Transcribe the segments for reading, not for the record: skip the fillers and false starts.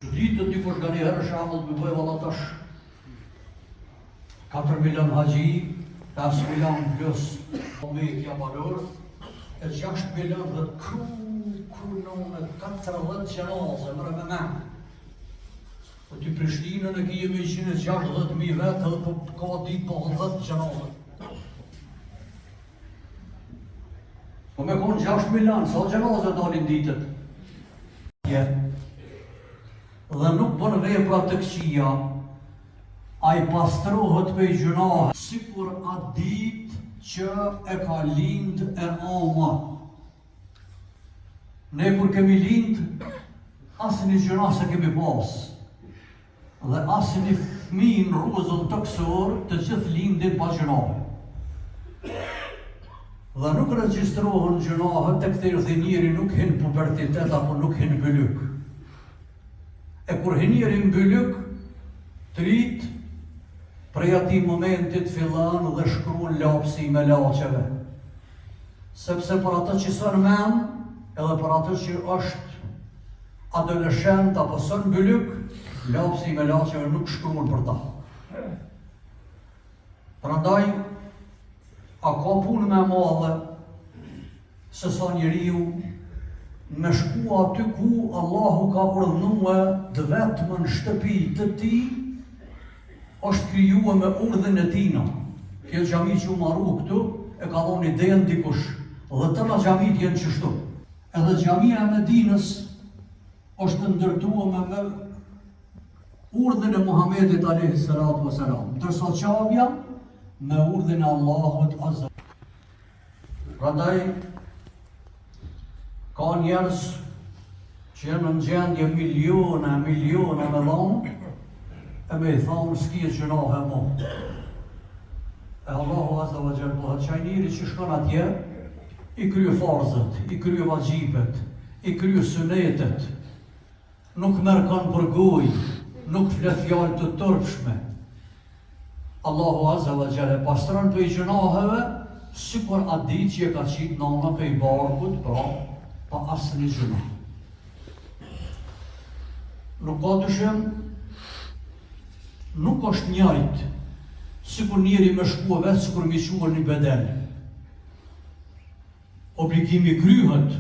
Çuditet dikush nganjëherë shembull me bëj valla tash 4 milion haxhi, 5 milion plus mekja banorë, e 6 milion dhe kru, kru në 40 xhenaze, merre me men. Po ti Prishtinën e kije me 160.000 vetë edhe po ka ditë po 10 xhenaze. Po me konë 6 milion, sa xhenaze dalin ditët? Je. Dhe nuk bën vepra të këqija, ai pastrohet prej gjynahe. Sikur atë ditë që e ka lind e ama. Ne kur kemi lind, asnjë gjynah s'e kemi pas. Dhe asnjë fëmijë në rruzull tokësor, të gjithë lindin pa gjynahe. Dhe nuk regjistrohen gjynahet tek deri njeri nuk hin pubertitet apo nuk hin bylyk. E kur hin njeri në bylyk, të rit, prej atij momentit fillon dhe shkruan lapsi i melaqeve. Sepse për atë që s'o n'men, edhe për atë që është adoleshent apo s'o n'bylyk, lapsi i melaqeve nuk shkruan për ta. Prandaj, a ka punë më e madhe se sa njeriu me shku aty ku Allahu ka urdhnue të vetmën shtëpi të tij, është krijue me urdhrin e tina. Kjo xhami që u maru këtu, e ka dhonë idenë dikush, dhe tëna xhamitë jenë qështu. Edhe xhamia e Medinës është ndërtuar me, me urdhrin e Muhamedit alayhi salatu wasalam, ndërsa Qabja me urdhrin e Allahut azza. Prandaj ka njerëz që janë në gjendje miliona, miliona me dhonë, e me i thonë s'ki gjynahe mo. E Allahu azza wa jall po qaj njeri që shkon atje, i krye farzet, i krye vaxhibet, i krye sunetet, nuk merr kon për gojë, nuk flet fjalë të turpshme. Allahu Azza wa Jall e pastron prej gjynaheve, sikur atë ditë që e ka qitë nana prej barkut, pra, pa asnjë gjynah. Nuk ka dyshim, nuk është njëjtë, sikur njeri me shkua vetë, sikur me çue një bedel. Obligimi kryhet,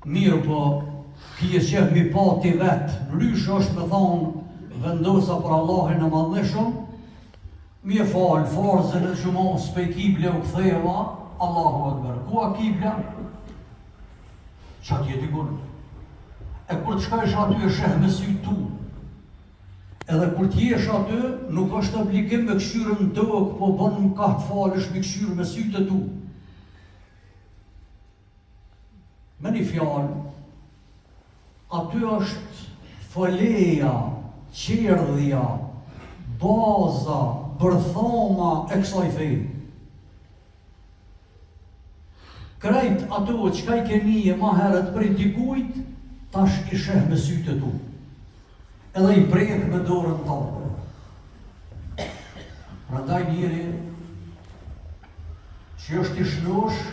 mirëpo kije qef mi pa ti vetë, ndryshe është me thonë, vendosa për Allahin e madhnishëm, mi e falë farzën e xhumasë pej kible u ktheva, Allahu Akbar. Ku a kibla? Qatje dikun? E kur të shkojsh aty e sheh me sy tu, Edhe kur të jesh aty, nuk është obligim me kqyrë në tokë, po bën kah të falesh me kqyrë me sytë e tu. Me një fjalë, aty është foleja, qerdhja, baza, bërthoma e kësaj feje. Krejt ato çka i ke nie ma herët prej dikujt, tash i sheh me sytë e tu. Edhe i prek me dorën tande. Prandaj njeri që është i shnosh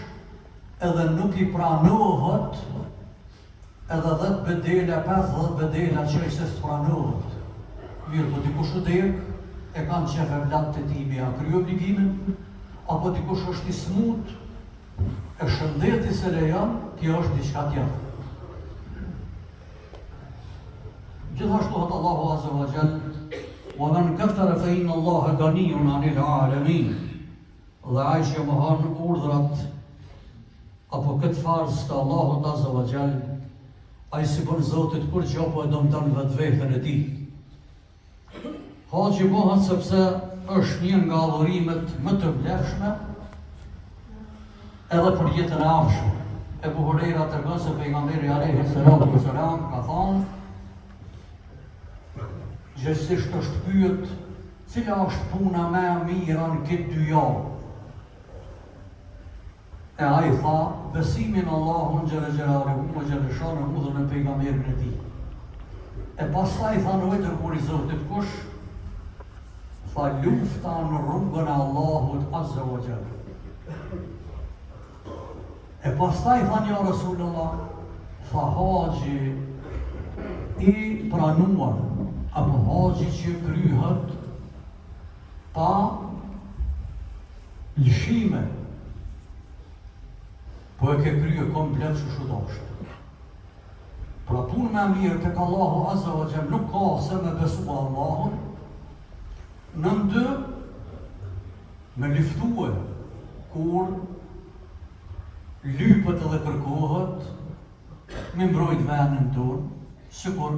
edhe nuk i pranohet Edhe dhet bedela, 50 bedela që se s'pranohet. Mirëpo dikush u dek, e kanë qef evlatët e tij me ja kry obligimin, apo dikush është i smut, e shëndeti s'e lejon, kjo është diçka tjetër. Gjithashtu thotë Allahu Azza wa Jall, "Wa man kafara fa inna Allaha ganiyun 'anil 'alamin." Dhe ai që mohon urdhrat apo këtë farz të Allahut Azza wa Jall, ai s'i bën Zotit kurgjo po e dëmton vetveten e tij. Haxhi bëhet sepse është një nga adhurimet më të vlefshme edhe për jetën e ardhshme. Ebu Hurejra tregon se pejgamberi alayhi salatu wasalam ka thonë Gjegjësisht është pyet cila është puna më e mira në këtë dynja. E ai tha, besimi në Allahun xhele xhelaluhu ve xhele shanuhu dhe në pejgamberin e tij. E pastaj thanë o i dërguari i Zotit kush? Tha lufta në rrugën e Allahut azza wa jall. E pastaj thanë ja Rasulullah, tha haxhi. i pranuar apo haxhi që kryhet pa lëshime po e ke krye komplet qysh u dashtë. Pra punë më e mirë tek Allahu Azza wa Jall nuk ka se me besu Allahun, nën dy me luftue kur lypet edhe kërkohet me mbrojt vendin tonë, sikur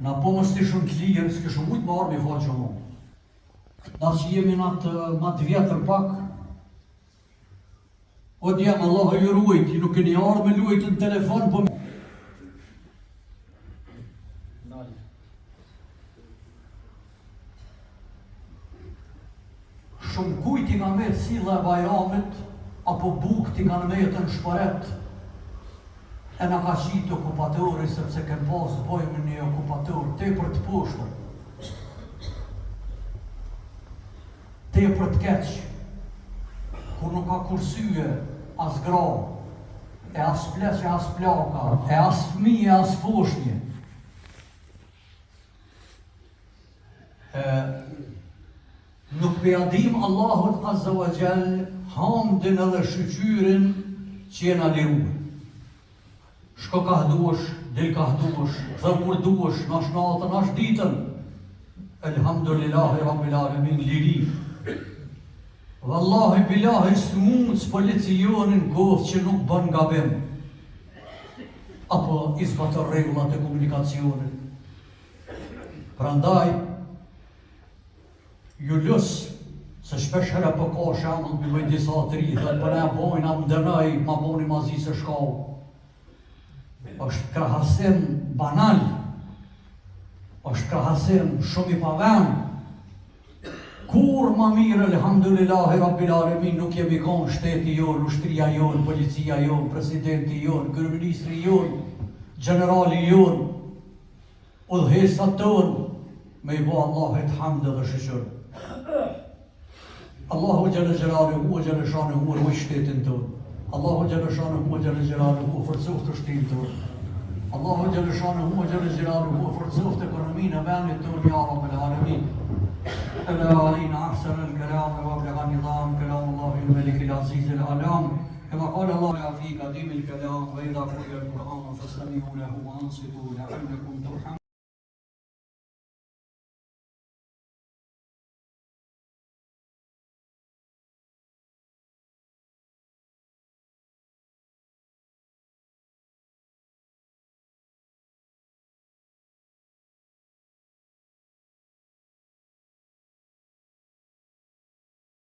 na po mos t'ishum të lirë, s'kishum mujtë me ardhë me falë xhumanë. Na që jemi na të ma të vjetër pak, o djem, Allahu ju ruajt, ju nuk keni ardhë me luajtë në telefon, po me... Shumë kujt i ka met silla e Bajramit apo bukët i kanë metë në shporet e na ka qitë okupatori sepse kem pas të bojmë me një okupator tepër të poshtër tepër të keq ku nuk ka kursye as gra e as pleq e as plaka e as fëmijë e as foshnje E, nuk po ja dim Allahut Azza wa Jall hamdin edhe shyqyrin që jena lirue. Shko kah duesh, dil kah duesh, dhe kur duesh, nash natën, nash ditën. Elhamdulillahi Rabbil Alemin, liri. Vallahi bilahi s'mund polici jonë në koftë që nuk bën gabim. Apo i zbaton rregullat e komunikacionit. Prandaj, ju lus, se shpesh herë po ka shembull mbi bëj disa të ri, thotë po na bojnë, a më dënoj, ma boni ma zi se shkau. Është krahasim banal, është krahasim shumë i pavend. Kurrë ma mirë, elhamdulillahi rabbil alemin, nuk jemi konë shteti jonë, ushtria jonë, policia jonë, presidenti jonë, kryeministri jonë, gjenerali jonë, Udhëheqësat tonë me i bo Allahit hamd edhe shyqyr. Allahu xhele xhelaluhu ve xhele shanuhu ruajt shtetin tonë. Allahu xhele shanuhu ve xhele xhelaluhu forcoftë ushtrinë tonë. Allahu xhele shanuhu ve xhele xhelaluhu forcoftë ekonominë e vendit tonë ja Rabbel Alemin. Ela inna ahsana al-kalam wa ablagha nizam kalam Allahi al-Malik al-Aziz al-Alam. Kama qala Allah fi qadim al-kalam wa idha quri'a al-Quran fastami'u lahu wa ansitu la'allakum turhamun.